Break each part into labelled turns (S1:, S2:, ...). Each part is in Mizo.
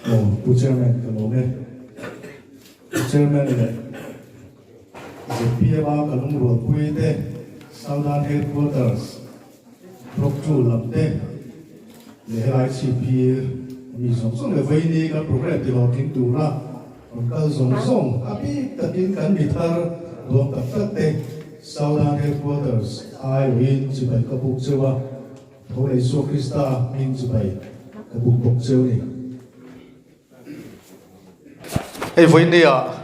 S1: Aw Pu Chairman ka lawm e. Pu Chairman leh zpm a ka lungrualpui te Southern Headquarters Block 2 lam te leh helai chhipphir mi zawng zawng leh vawiini kan programme ti hlawhtling tura rawn kal zawng zawng a bik takin kan mi thar duang tak tak te Southern Headquarters aiawhin chibai ka buk cheu a. Tho leh Isua Krista hming chibai ka buk bawk cheu ni. Hei vawinia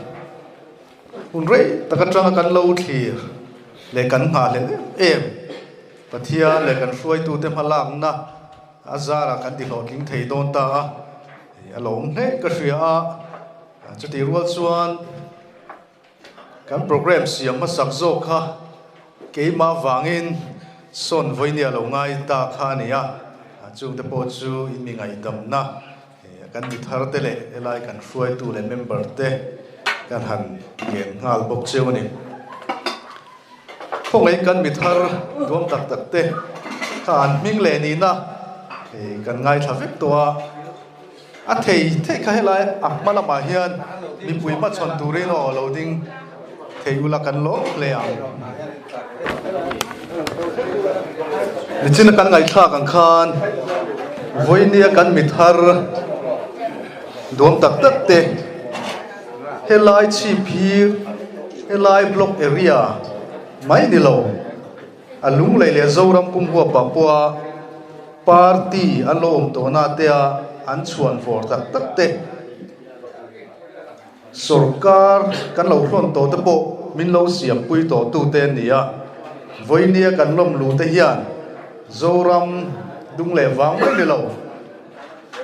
S1: hun rei tak atanga kan lo thlir leh kan nghahhlelh em em Pathian leh kan hruaitute hmalakna a zarah kan ti hlawhtling thei dawn ta a, a lawm hle ka hria a, chutih rual chuan Kan programme siam hmasak zawk kha keimah vangin sawn vawinia lo ngai ta kha a ni a, chungte pawh chu in mi ngaihdamna kan mi thar te leh helai kan hruaitu leh member te kan han ngen nghal bawk cheu a ni. Khawngaih kan mi thar duam tak tak te kha an hming leh nihna kan ngaithla vek tawh a. A thei theih kha helai a hma lamah hian mipui hmachhawn turin aw lo ding thei ula kan lawm hle ang. Nichina kan ngaihthlak ang khan vawinia kan mi thar duam tak tak te helai chhip hi helai block area mai ni lo. A lunglei leh Zoram pum huap ah pawha party an lo awm tawhna te a an chhuan vawr tak tak te, sorkar kan lo hrawn tawh te pawh min lo siam pui tawh tu te an ni a, vawinia kan lawm luh te hian Zoram dung leh vang mai ni lo,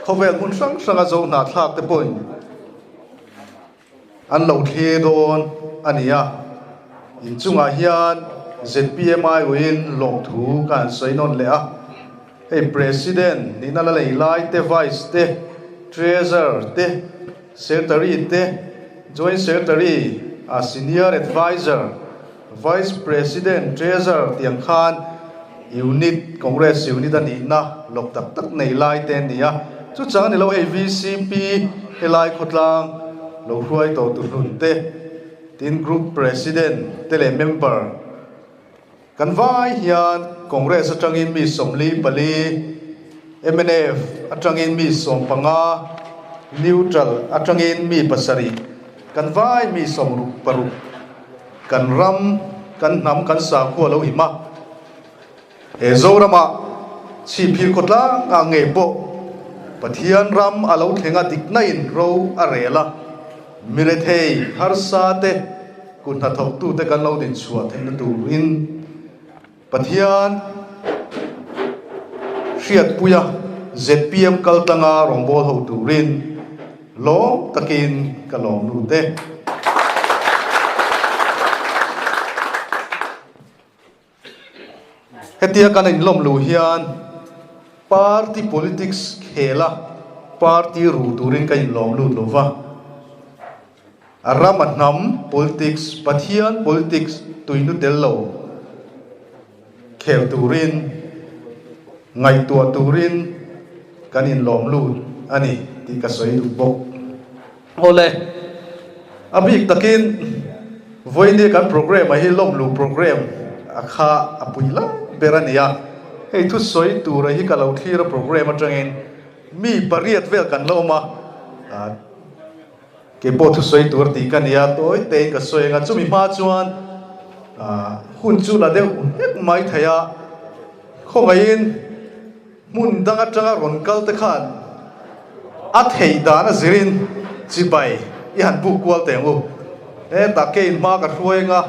S1: khawvel hmun hrang hranga Zo hnahthlak te pawhin An lo thlir dawn a ni a, inchungah hian zpmi uin lawmthu ka han sawi nawn leh a, hei President nihna la lei lai te, Vice te, Treasurer te, Secretary te, Joint Secretary, a Senior Adviser, Vice President, Treasurer tiang khan Unit, Congress Unit a nihna lawk tak tak nei lai te a ni a. Chu chang a ni lo hei VCP helai khawtlang lo hruai tawh tu hlun te, tin Group President te leh Member kan vai hian Congress atangin mi 44, mnf atangin mi 15, Neutral atangin mi 7, kan vai mi 66. Kan ram, kan hnam, kan sakhua lo him a, he Zorama chhipphir khawtlang ah ngei pawh Pathian ram a lo thleng a dikna in ro a rel a, mirethei harsa te kut hnathawk te kan lo din chhuah theihna turin Pathian hriatpuia zpm kaltlanga rawngbâwl ho turin lawm takin ka lawm lut e. Hetia kan inlawm luh hian party politics khela party ru turin ka inlawm lut lo va. A ram a hnam politics, Pathian politics tuinu tel lo khel turin, ngaihtuah turin kan inlawm lut a ni tih ka sawi duh bawk. Awle, a bik takin vawiini kan programme ah hi lawmluh programme a kha a pui lai ber a ni a, hei thusawi tura hi ka lo thlir a programme atangin mi pariat vel kan la awm a, Kei pawh thusawi tur tih ka nia, tawi tein ka sawi ang a, chumi hma chuan hun chu la deuh hlek mai thei a, khawngaihin hmun dang atanga rawn kal te khan a theih dan a zirin chibai i han buk kual teh ang u. Hetah keiin hma ka hruai ang a,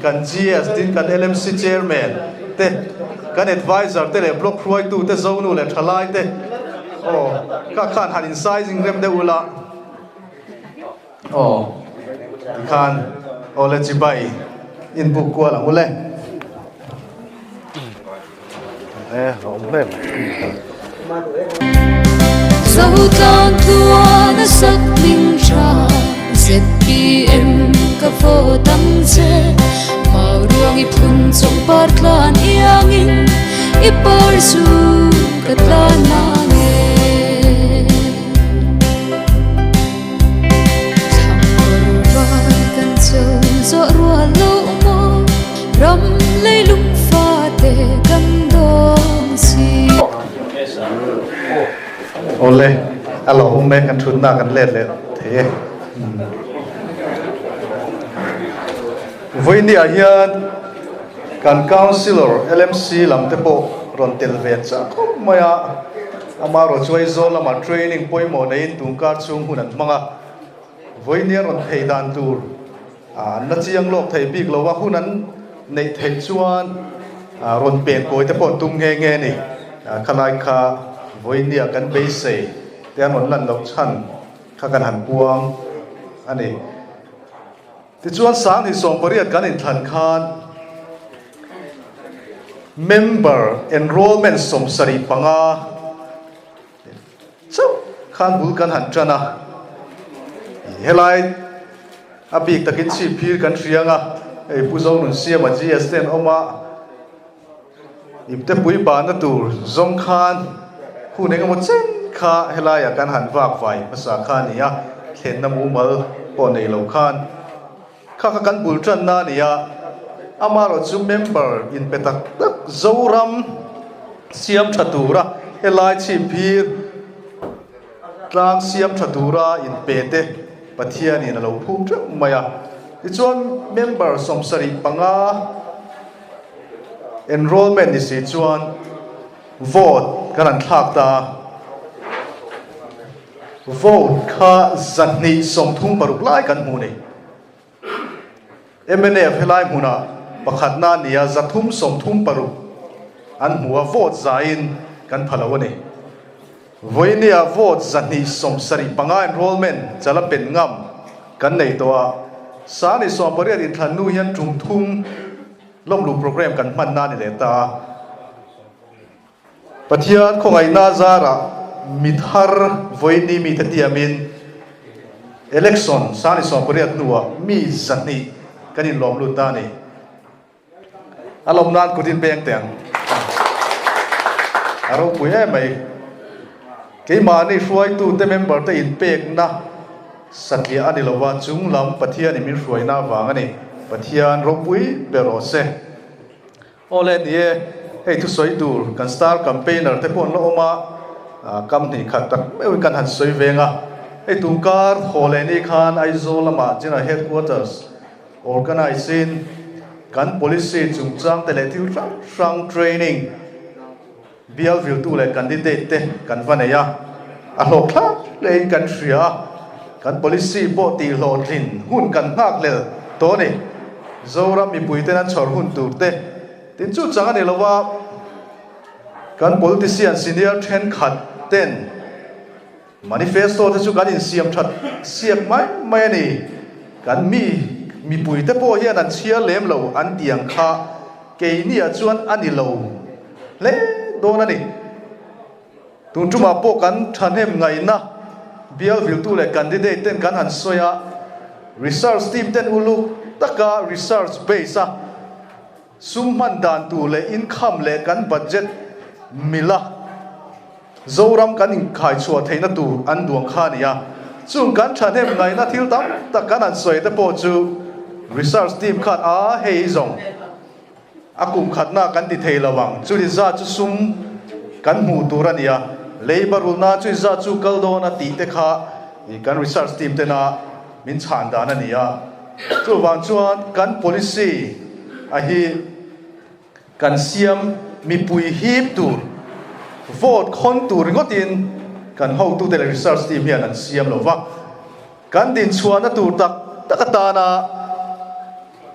S1: kan GS tin kan LMC Chairman te, kan Advisor te leh Block hruaitu te, Zonu leh Thalai te, aw kha khan han in sizing rem deuh ula. Aw tikhan aw le chibai in buk kual ang ule. E a awm hle mai.
S2: Zotlang tluan a sak hming tha zpm ka vote ang che Mau ruang i phun chawng par tlan iangin i par zu ka tlan mang e.
S1: Awle, a lo awm e, kan thutna kan let leh thei e. Vawinia hian kan Councillor LMC lam te pawh rawn tel ve chah khawp mai a, amaherawhchu Aizawl lamah training pawimawh neiin tungkar chhung hun an hmang a, vawinia rawn thei dan tur an la chiang lawk thei bik lo a, hun an neih theih chuan rawn pen kawi te pawh an tum nghe nghe a ni. Khalai kha vawinia kan beisei te an rawn lan loh chhan kha kan han puang a ni. Tichuan 2018 kan inthlan khan member enrollment 75 chauh khan bul kan han tan a, helai a bik takin chhip phir kan hriang a, hei Pu Zonunsiama GS te an awm a, Ipte pui bahna tur zawng khan hun eng emaw chen kha helaiah kan han vak vai hmasa kha a ni a, thlenna mumal pawh nei lo khan kha kha kan bul tanna a ni a, amaherawhchu member inpe tak tak Zoram siam tha tura helai chhipphir Tlang siam tha tura inpe te Pathianin a lo phum teuh mai a. Tichuan member 75 enrollment ni si chuan vote kan han thlak ta a. Vote kha 236 lai kan hmu ni. Mnf helai hmunah pakhatna a ni a, 336 an hmu a, vote zaiin kan pha lo a ni. Vawinia vote 275 enrollment chala pen ngam kan nei tawh a, 2018 inthlan nu hian tum thum lawmluh program kan hmanna a ni leh ta a. Pathian khawngaihna zarah mi thar vawiini mite tiamin election 2018 hnuah mi 200 kan inlawm lut ta a ni. A lawm nan kut in peng teh ang. A ropui em mai. Keimahni hruaitute member te inpekna satliah a ni lova, chung lam Pathianin min hruaina avang a ni. Pathian ropui ber rawh se. Aw le ni e, hei thusawi tur kan star campaigner te pawh an la awm a, kam hnih khat tak meuhin kan han sawi veng a. Hei tungkar haw leh ni khan Aizawl lamah General Headquarters Organise-in kan policy chungchang te leh thil hrang hrang training bial viltu leh candidate te kan va nei a, a hlawhthlak hlein kan hria a, kan policy pawh tihhlawhtlin hun kan nghakhlel tawh a ni. Zoram mipuiten an chhawr hun tur te tin chu chang a ni lo a, kan politician senior thenkhat ten Manifesto te chu kan insiam that siak mai mai a ni. Kan mi mipui te pawh hian an chhiar lem lo an ti ang kha keiniah chuan a ni lo hle dawn a ni. Tun tumah pawh kan thahnem ngaihna bial viltu leh candidate ten kan han sawi a, research team ten uluk taka research base a sum hman dan tur leh income leh kan budget mila Zoram kan inkhai chhuah theihna tur an duang kha a ni a, chung kan thahnem ngaihna thil tam tak kan han sawi te pawh chu research team khan a hei zawng a kum khatna kan ti thei lo ang, chuni zat chu sum kan hmuh tur a ni a, leiba rulna chuni zat chu kal dawn a tih te kha kan research team tena min chhan dan a ni a, chuvang chuan kan policy a hi. Kan siam mipui hip tur, vote khawn tur ringawtin kan hotute leh research team hian an siam lo va. Kan dinchhuahna tur tak tak atana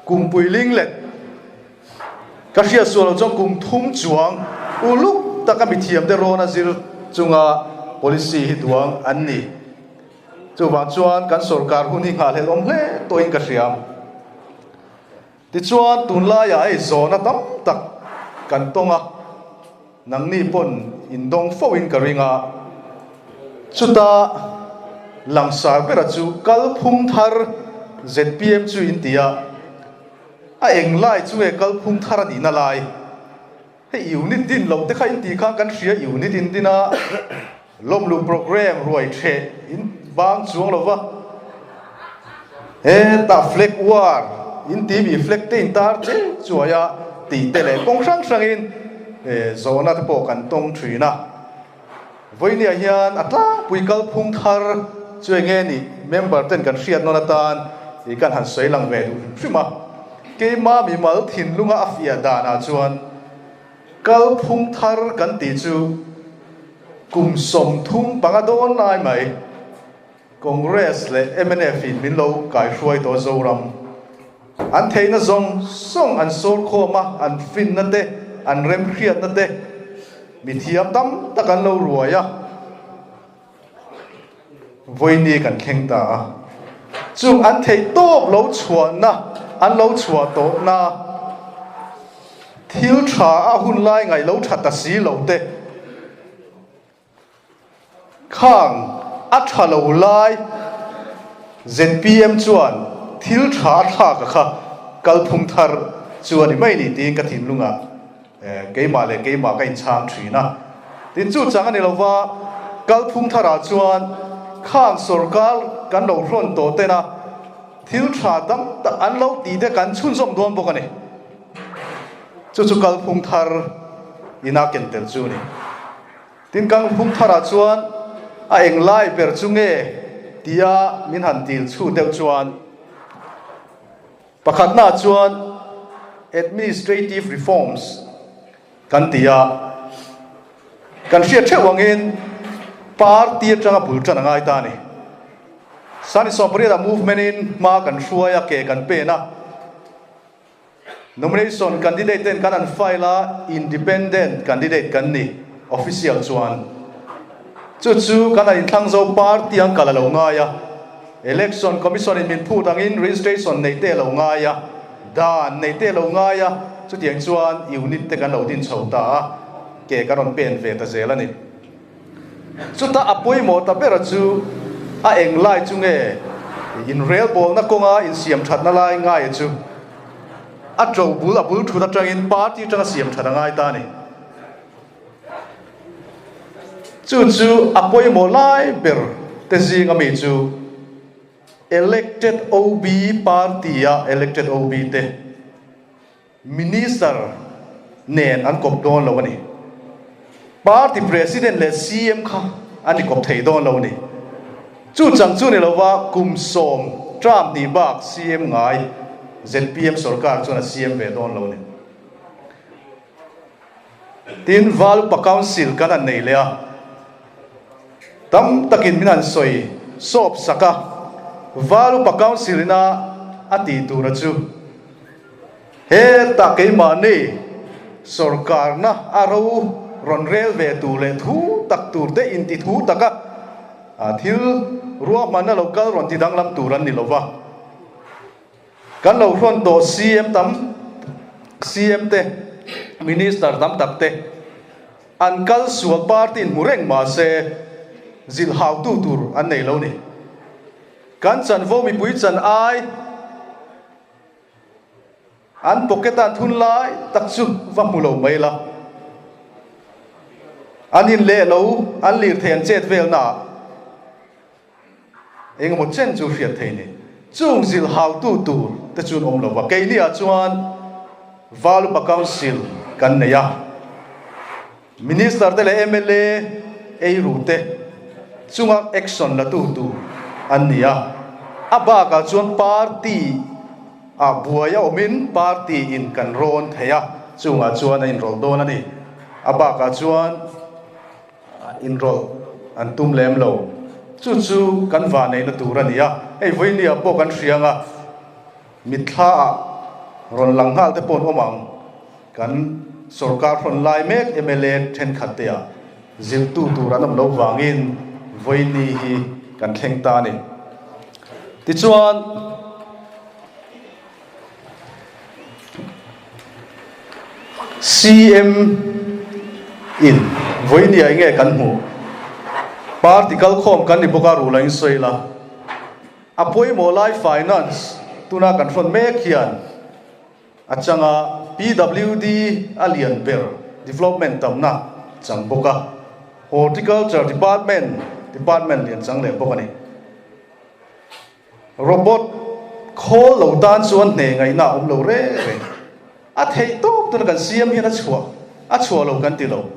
S1: kumpui linglet ka hriat sual lo chuan kum thum chuang uluk taka mithiamte rawn a zir chunga policy hi duang an ni. Chuvang chuan kan sorkar hun hi nghahhlelh awm hle tawhin ka hria. Tichuan, tunlaiah hei zawhna tam tak kan tawng a, nangni pawn indawng foin ka ring a. Chuta langsar bera chu kalphung thar zpm chu in ti a, a eng lai chu nge kalphung thar a nihna lai? Hei unit din loh te kha in tih khan kan hria, unit in din a, lawmluh program ruai theh in bang chuang lo va, hetah flag war in tih mi flag te in tar che chuai a tih te leh kawng hrang hrangin zawhna te pawh kan tawng thin a. Vawinia hian a tlangpui kalphung thar chu eng nge nih member ten kan hriat nawn atan i kan han sawi lang ve duh hrim hrim a. Keima mimal thinlunga a fiah danah chuan kalphung thar kan tih chu kum 35 dawn lai mai Congress leh mnf in min lo kaihruai tawh Zoram. An theihna zawng zawng an sawrkhawm a, an finna te, an remhriatna te mithiam tam tak an lo ruai a, vawiini kan thleng ta a. Chung an theih tawp lo chhuahna, an lo chhuah tawhna thil tha a hun lai ngaih lo tha ta si lo te, Khang a tha lo lai zpm chuan thil tha a thlak a kha kalphung thar chu a ni mai ni tiin ka thinlungah keimah leh keimah ka inchhang thin a. Tin chu chang a ni lova kalphung tharah chuan khang sorkar kan lo hrawn tawh tena thil tha tam tak an lo tih te kan chhunzawm dawn bawk a ni. Chu chu kalphung thar ina ken tel chu a ni. Tin, kalphung tharah chuan a eng lai ber chu nge tia min han dil chhu deuh chuan pakhatnaah chuan administrative reforms kan ti a, kan hriat theuh angin party atanga bul tan a ngai ta a ni. Sani 18 ah movement in hma kan hruai a, ke kan pen a. Nomination candidate ten kan an file a, independent candidate kan ni, official chuan. Chu chu kan han inthlang zo party ang kal a lo ngai a, Election Commission in min phut angin registration neih te a lo ngai a, dan neih te a lo ngai a, chutiang chuan unit te kan lo din chho ta a, ke kan rawn pen ve ta zel a ni. Chuta a pawimawh ta bera chu a eng lai chu nge inrelbawlna kawnga insiam thatna lai ngaia chu a to bul a bul thut atangin party atanga siam that a ngai ta a ni. Chu chu a pawimawh lai ber te zinga mi chu elected OB party a elected OB te Minister nen an kawp dawn lo a ni. Party President leh CM kha an i kawp thei dawn lo a ni. Chu chang chu ni lova kum sawm term hnih bak CM ngai zpm sorkar chuan a CM ve dawn lo a ni. Tin, Valupa Council kan han nei leh a, tam takin min han sawi sawp sak a, Valupa Council ina a tih tura chu, Hetah keimahni sorkarna a ro rawn rel ve tur leh thu tak tur te inti thu taka thil ruahmanna lo kal rawn ti danglam tur an ni lo va. Kan lo hrawn tawh CM tam CM te, Minister tam tak te an kal sual party in hmu reng mahse zilh hautu tur an nei lo ni. Kan chanvo mipui chan ai. An pocket a an thun lai tak chu va hmu lo mai la. An in leh lo, an lir thei an chet vel na ah engemaw chen chu hriat thei ni. Chung zilh hautu tur te chu an awm lo va. Keini ah chuan Valupa Council kan nei a. Minister te leh mla eiru te chunga action la tu tur an ni a, a bakah chuan party ah buai a awmin party in kan rawn thei a, chungah chuan a inrawlh dawn a ni. A bakah chuan inrawlh an tum lem lo. Chu chu kan vanneihna tur a ni a, hei vawinia pawh kan hria ang a, mitthla ah rawn lang nghal te pawh an awm ang. Kan sorkar hrawn lai mek mla thenkhat te ah zilhtu tur an awm lo vangin vawiini hi kan thleng ta a ni. Tichuan, CM in vawiini ah enge kan hmuh? Party kalkhawm kan ni bawk a, rul a insawi la. A pawimawh lai finance tuna kan hrawn mek hian, A changa PWD a lian ber development tamna chang bawk a, Horticulture Department department lian chang leh bawk a ni. Robot khawl lo tan chuan hne ngaihna a awm lo reng reng. A theih tawp tuna kan siam hian a chhuah a chhuah lo kan ti lo.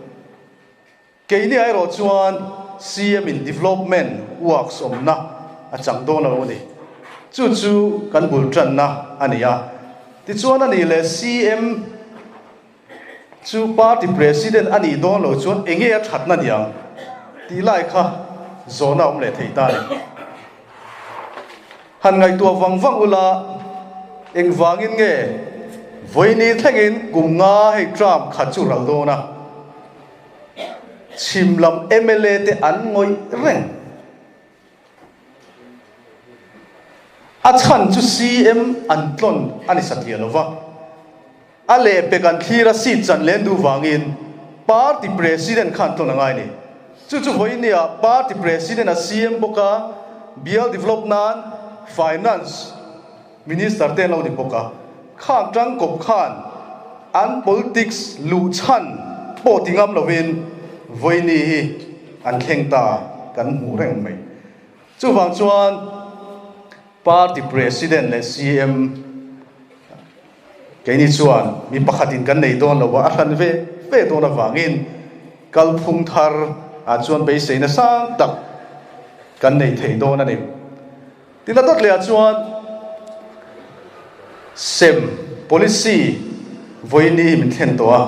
S1: Keini erawh chuan CM in development works awmna a chang dawn lo a ni. Chu chu kan bul tanna a ni a. Tichuan a nih leh CM chu party president a nih dawn lo chuan enge a thatna niang tih lai kha zawhna a awm leh thei ta a ni. Han ngaihtuah vang vang ula, engvangin nge vawiini thlengin kum nga hei term khat chu ral dawn a, chhim lam mla te an ngawih reng. A chhan chu CM an tlawn a ni satliah lo va, a lehpek an thlir a seat chan len duh vangin party president kha an tlawn a ngai a ni. Chu chu vawinia party president a CM bawk a, bial develop nan finance minister te an lo ni bawk a, khang tangkawp khan an politics luh chhan pawh ti ngam lovin vawiini hi an thleng ta kan hmuh reng mai. Chuvang chuan party president leh CM keini chuan mi pakhatin kan nei dawn lo a, a hran ve ve dawn avangin kalphung thar ah chuan beiseina sang tak kan nei thei dawn a ni. Tina dawt leh ah chuan sem policy vawiini hi min thlen tawh a,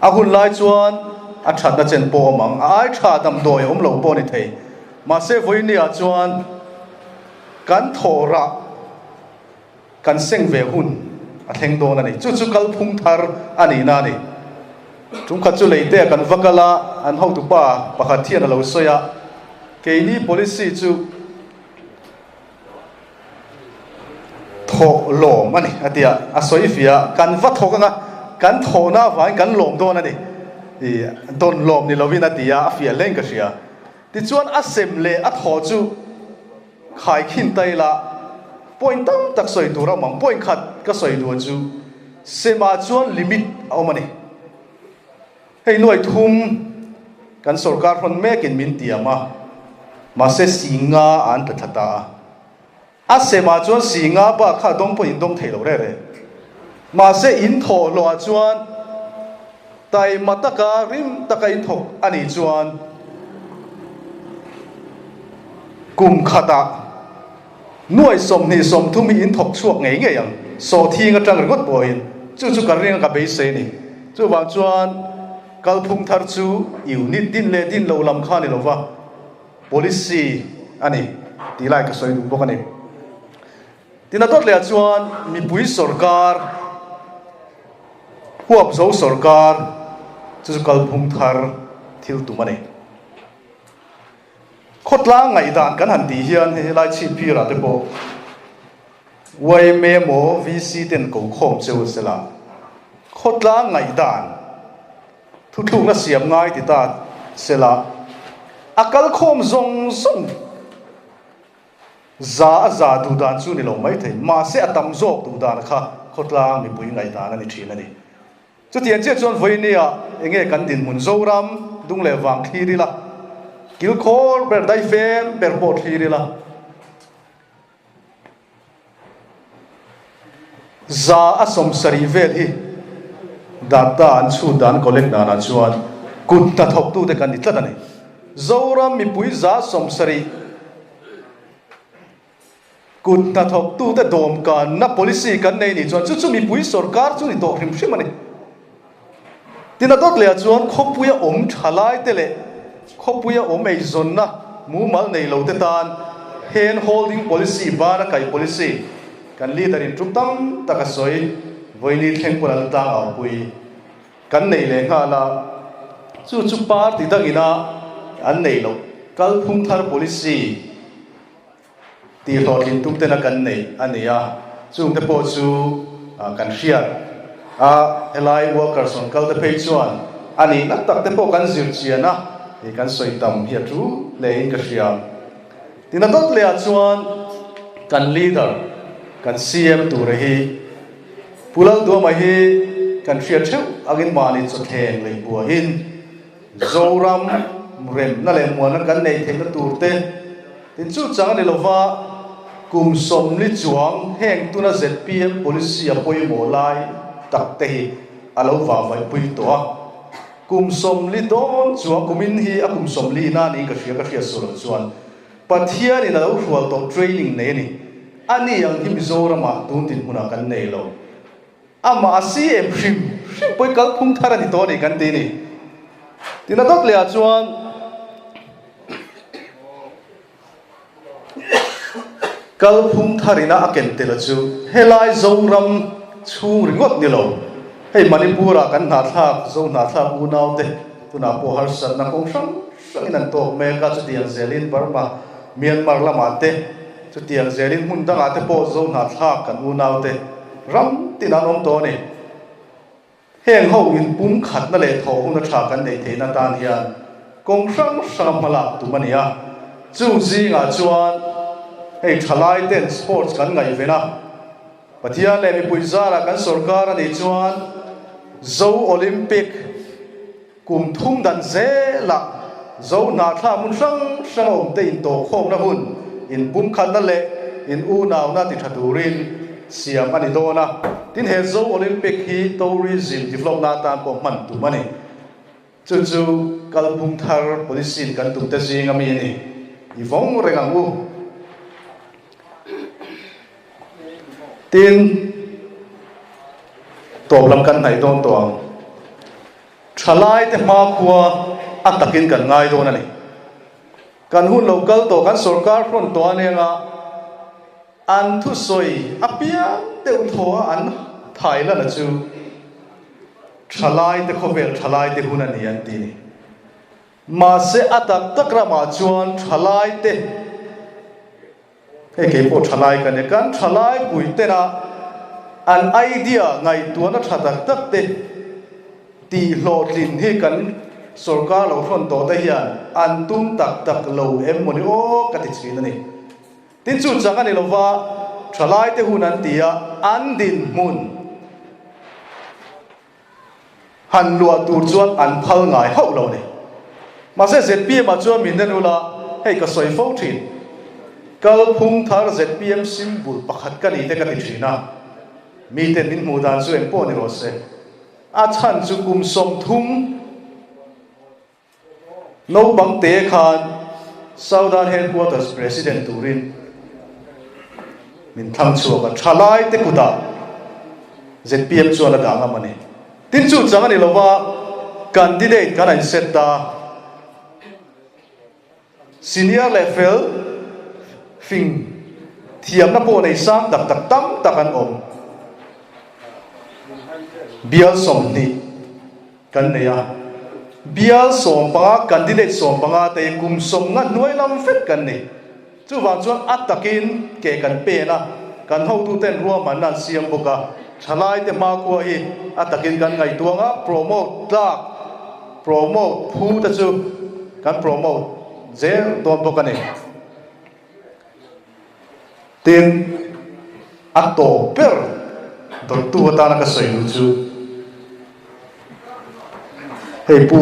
S1: a hun lai chuan a thatna chen pawh awm ang, a ai tha damdawi a awm lo pawh a ni thei. Mahse vawiini ah chuan kan thawh rah kan seng ve hun a thleng dawn a ni. Chu chu kalphung thar a nihna a ni. Tumkhat chu leite ah kan va kal a, an hotupa pakhat hian a lo sawi a, keini policy chu Thawh lawm a ni a ti a, a sawi fiah a, kan va thawk anga kan thawhna avangin kan lawm dawn a ni, i dawn lawm ni lovin a ti a, a fiah hle in ka hria. Tichuan a sem leh a thawh chu khaikhin ta ila point tam tak sawi tur a awm ang, point khat ka sawi duh chu semah chuan limit a awm a ni. Hei nuai thum kan sorkar hrawn mekin min tiam a, mahse si nga an tla thla ta a. A semah chuan si nga bak kha dawng pawh in dawng thei lo reh reh. Mahse in thawh hlawhah chuan taima taka rim taka in thawk a nih chuan kum khatah nuai 23 hi in thawk chhuak ngei ngei ang. Sawhthing atang ringawt pawhin chu chu ka ring a ka beisei a ni. Chuvang chuan kalphung thar chu unit din leh din lo lam kha a ni lova, policy a ni tih lai ka sawi duh bawk a ni. Tina dawt leh ah chuan mipui sorkar, huap zo sorkar chu chu kalphung thar thil tum a ni. Khawtlang ngaihdan kan han tih hian hei helai chhip phirah te pawh yma emaw VC ten ko khawm cheu a sela, khawtlang ngaihdan thuthlukna siam ngai ti ta sela, a kal khawm zawng zawng za a za duh dan chu ni lo maithei, mahse a tam zawk duh dan kha khawtlang mipui ngaihdan a ni thin a ni. Chutiang chiah chuan vawinia enge kan dinhmun Zoram dung leh vang thlir ila, kilkhawr ber daifem ber pawh thlir ila, 70% vel hi data an chhut dan collect danah chuan kut hnathawktute kan ni tlat a ni. Zoram mipui 70%. Kut hnathawktute dawmkanna policy kan nei nih chuan chu chu mipui sorkar chu ni tawh hrim hrim a ni. Tin a dawt lehah chuan khawpuia awm thalaite leh khawpuia awm eizawnna mumal nei lote tan hand holding policy, bana kai policy, kan leader in tum tam tak a sawi, vawiini thleng pawn an tlang aupui kan nei leh nghal a, chu chu party dangina an nei loh kalphung thar policy, Tih hlawhtlin tum tena kan neih a ni a, chungte pawh chu kan hriat a, helai workers rawn kal te phei chuan a nihna tak te pawh kan zir chian a, hei kan sawi tam hi a tul hle in ka hria. Tina dawt leh ah chuan kan leader, kan CM tura hi Pu Lalduama hi kan hriat theuh angin mahni chawthleng lei buahin Zoram remna leh muanna kan neih theihna tur te tin chu chang a ni lova, kum 40 chuang heng tuna zpm policy a pawimawh lai tak te hi a lo vahvaihpui tawh a. Kum 40 dawn chuang kumin hi a kum 40 na niin ka hria ka hriat sual loh chuan Pathianin a lo hrual tawh training nei a ni. Ani ang hi Mizoramah tun dinhmunah kan nei lo. Amah a CM hrim hrim pawh hi kalphung thar a ni tawh a ni kan ti a ni. Tin a dawt lehah chuan Kalphung tharina a ken tel chu helai Zoram chhung ringawt ni lo. Hei Manipur-ah kan hnahthlak, Zo hnahthlak unaute tunah pawh harsatna kawng hrang hrangin an tawk mek a, chutiang zelin Burma, Myanmar lamah te, chutiang zelin hmun dangah te pawh Zo hnahthlak kan unaute ram tin an awm tawh a ni. Heng ho inpumkhatna leh thawh huna tha kan neih theihna tan hian kawng hrang hranga hmalak tum a ni a. Chu zingah chuan hei thalai ten sports kan ngaihven a, Pathian leh mipui zarah kan sawrkar a nih chuan Zo Olympic kum thum dan zelah Zo hnahthla hmun hrang hranga awmte intawhkhawmna hun, inpumkhatna leh in unauna ti tha turin siam a ni dawn a. Tin, he Zo Olympic hi tourism developna atan pawh hman tum a ni. Chu chu kalphung thar policy in kan tumte zinga mi a ni. I vawng reng ang u. Tin, tawp lam kan hnaih dawn tawh ang. Thalaite hmakhua a takin kan ngai dawn a ni. Kan hun lo kal tawh, kan sorkar hrawn tawh a nenga an thusawi apiang deuh thaw a an thailan a chu thalaite khawvel thalaite hun a ni an ti ni. Mahse a tak tak ramah chuan thalaite Hei kei pawh thalai ka ni. Kan thalai pui tena an idea ngaihtuahna tha tak tak te tih hlawhtlin hi kan sorkar lo hrawn tawh te hian an tum tak tak lo em mawni aw ka ti thin a ni. Tin chu chang a ni lova thalai te hun an ti a, an dinhmun Han luah tur chuan an phal ngai hauh lo a ni. Mahse zpm ah chuan min en ula, hei ka sawi fo thin. Kalphung thar zpm symbol pakhat ka ni te ka ti thin a. Miten min hmuh dan chu engpawh ni rawh se. A chhan chu kum 30 Naupang te khan Southern Headquarters President turin min thlang chhuak a, thalai te kutah zpm chuan a dah ngam a ni. Tin chu chang a ni lova candidate kan an set ta. Senior leh fel fing thiamna pawh nei sang tak tak tam tak an awm. Bial 20 kan nei a, bial 15 candidate 15 te kum 50 hnuai lam vek kan ni. Chuvang chuan a takin ke kan pen a, kan hotuten ruahmanna an siam bawk a, thalaite hmakhua hi a takin kan ngaihtuang a, promote tlak Promote phu te chu kan promote zel dawn bawk a ni. Tin, a tawp ber dawttu atana ka sawi duh chu hei Pu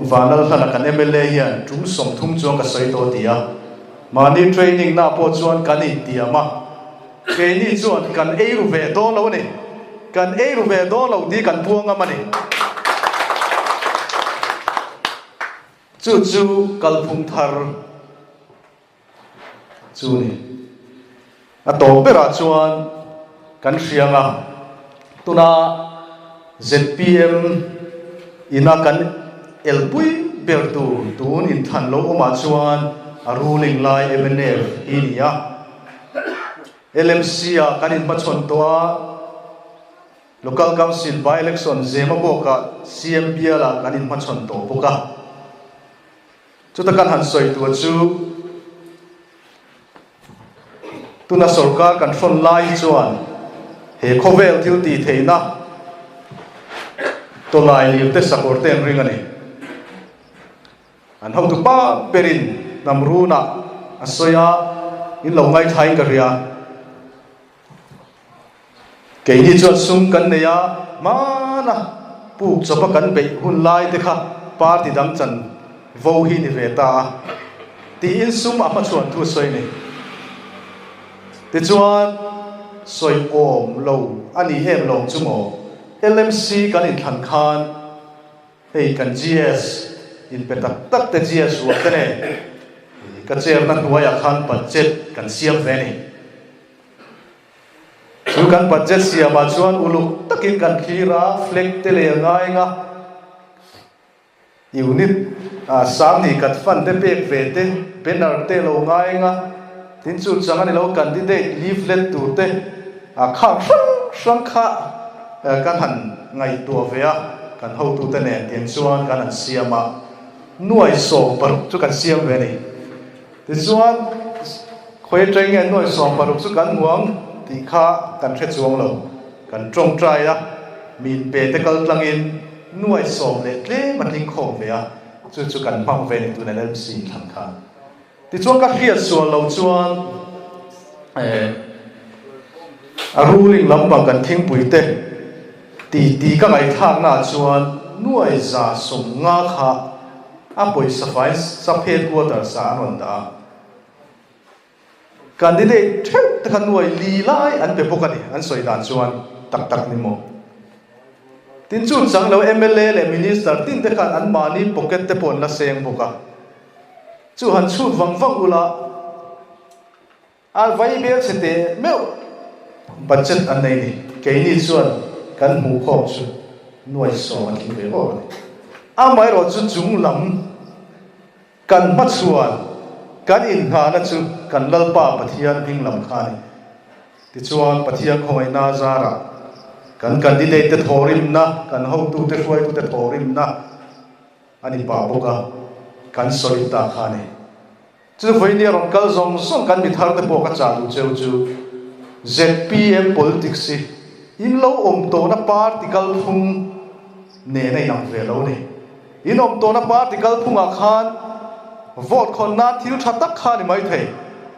S1: Vanlalhlana kan mla hian tum 30 chuan ka sawi tawh ti a, mahni training na pawh chuan kan intiam a, keini chuan kan ei ru ve dawn lo a ni. Kan ei ru ve dawn lo tih kan puang ngam a ni. Chu chu kalphung thar chu ni. A tawp berah chuan kan hriang a, tuna zpm ina kan elpui ber tur tun inthlan lo awmah chuan a ruling lai mnf hi ni a. LMC ah kan inhmachhawn tawh a, Local Council by-election Zema bawkah CM bial ah kan inhmachhawn tawh bawk a. Chuta kan han sawi tur chu tuna sorkar kan hrawn lai hi chuan he khawvel thil tih theihna tawlai lir te sakawr te an ring a ni. An hotu pa berin hnam runah a sawi a, in lo ngaithlain ka hria. Keini chuan sum kan nei a, hmana puk chawpa kan beih hun lai te kha party dang chan vo hi ni ve ta a, tiin sum a hmachhuan thu a sawi a ni. Tichuan, sawi awm lo a ni em lawng chu maw? LMC kan inthlan khan. Hei kan GS inpe tak tak te GS ruah te nen ka chair na hnuaiah khan budget kan siam ve a ni. Chu kan budget siamah chuan uluk takin kan thlir a, flag te leh a ngai nga unit ah sang ni kat fund te pek ve te, banner te lo ngai nga, tin chu chang a ni lo candidate leaflet tur te ah khang hrang hrang kha kan han ngaihtuah ve a, kan hotute nen tiang chuan kan han siam a, nuai 60 chu kan siam ve a ni. Tichuan, khawi atang nge nuai 60 chu kan hmu ang tih kha kan hre chuang lo. Kan tawngtai a, min pe te kal tlangin nuai sawm leh tlem a tling khawm ve a, chu chu kan hmang ve ni tun LMC thlan khan. Tichuan ka hriat sual lo chuan eh a ruling lampang kan thingpui te ti ti ka ngaihthlakna ah chuan nuai 150 kha a pawisa fai sub headquarters ah an rawn dah a. Candidate theuh te kha nuai li lai an pe bawk a ni an sawi dan chuan tak tak ni maw. Tin chu chang lo mla leh minister tin te khan an mahni pocket te pawh an la seng bawk a. Chu han chhut vang vang ula a vai bel chhe teh meuh budget an nei ni. Keini chuan kan hmuh khawm chu nuai sawm an tling ve awk a ni. Amaherawh chu chung lam kan hmachhuan kan inngahna chu kan Lalpa Pathian hming lam kha a ni. Tichuan Pathian khawngaihna zarah kan candidate te thawhrimna, kan hotute hruaitute thawhrimna, A ni pah bawk a, kan sawi ta kha a ni. Chu vawiin a rawn kal zawng zawng kan mi thar te pawh ka chah duh cheu chu zpm politics hi in lo awm tawhna party kalphung nen a inang ve lo a ni. In awm tawhna party kalphungah khan vote khawn nan thil tha tak kha a ni maithei.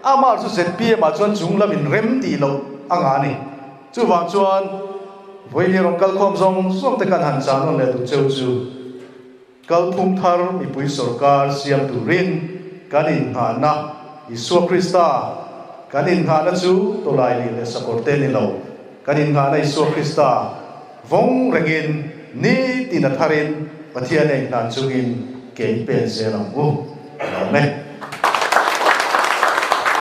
S1: Amah chu zpm ah chuan chung lam in rem tih loh a ngah a ni. Chuvang chuan vawiin hi rawn kalkhawm zawng zawng te kan han chah nawn leh duh cheu chu kalphung thar mipui sawrkar siam turin kan inngahna Isua Krista kan inngahna chu tawlai lih leh sakawr te ni lo kan inngahna Isua Krista vawng rengin nitin a tharin Pathian a inhlan chungin ke i pen zel ang u. Lawm e.